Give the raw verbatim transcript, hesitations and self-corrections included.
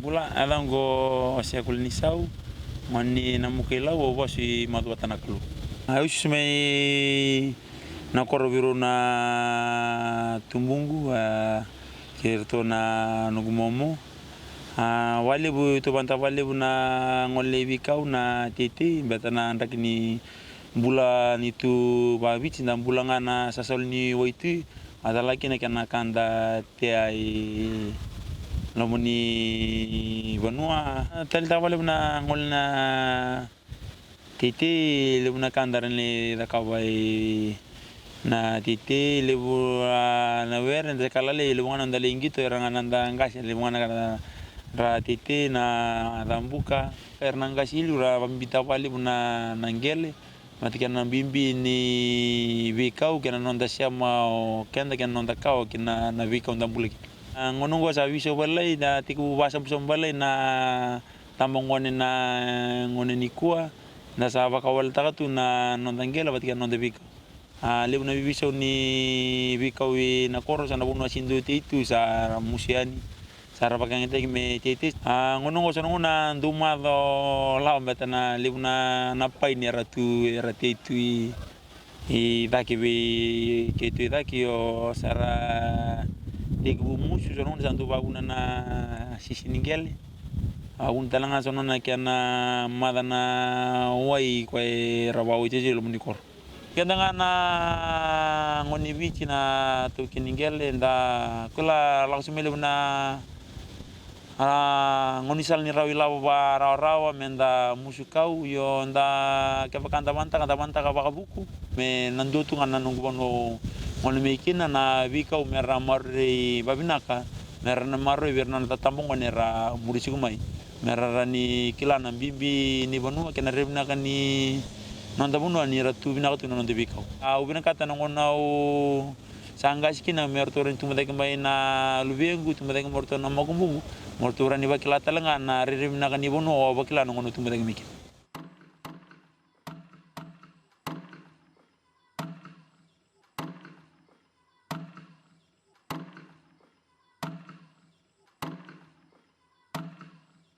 Bula, a yacaqu o Sekuli ni Sau, gone ni Namuka i Lau, au vasu i Macuata na Kalou. A, au susu mai na koro vei rau na tubuqu, a, kei iratou na noqu momo. A, vakalevu, tou vata vakalevu na gole i veikau na teitei, beta na draki ni bula ni tu vakaviti, da bula ga na sasalu ni waitui, a cala kina kena ka da tea i loma ni vanua. Taleitaka vakalevu na gole na teitei, levu na ka da rawa ni cakava i na teitei, levu, a, na were, da sa ka lalai, levu ga na noda lai qito, era ga na noda qase, levu ga na ka ra teitei, na cabuka. Era na qase i liu ra vakabibitaka vakalevu na, na qele. Vata kei na bibi ni veikau kei na noda sema o keda kei na noda kawa kei na, na veikau da bula kina. A, gauna oqo sa veisau vakalailai, da tekivu vakasabusabu vakalailai na tabagone na gauna nikua, da sa vakawaletaka tu na noda qele vata kei na noda veikau. A, levu na veiveisau ni veikau i na koro, sa na vanua sega ni dua tei tu, sa ra musu yani. Sa ra vakayagataki me teitei. A, gauna oqo sa na gauna dau maca o lawa, beta na levu na, na paini era tu, era tei tu i, i cake vei keitou i cake, o sa ra tekivu musu, sa na gauna sa dau vakavuna na sisi ni qele. Vakavuna tale ga sa na gauna kena maca na wai koya era vakaotioti i loma ni koro. Keda ga na gone ni Viti na taukei ni qele, da kila lako sobu mai levu na, a, gaunisala ni rawa ilavo vakarawarawa me da musu kau, io da kevaka da vanataka, da vanataka vakavuku. Me na dua tu ga na noqu vanua au gole mai kina, na veikau me ra maroroi vakavinaka, me ra na maroroi vei ira na noda tabagone era muri tiko mai. Me ra rawa ni kila na bibi ni vanua kei na rairai vinaka ni noda vanua ni ra tu vinaka tu na noda veikau. Au vinakata na gauna au sa qase kina me ratou rawa ni tubu cake mai na luvequ, tubu cake mai ratou na makubuqu, me ratou rawa ni vakila tale ga na rairai vinaka ni vanua au a vakila na gauna au tubu cake mai kina.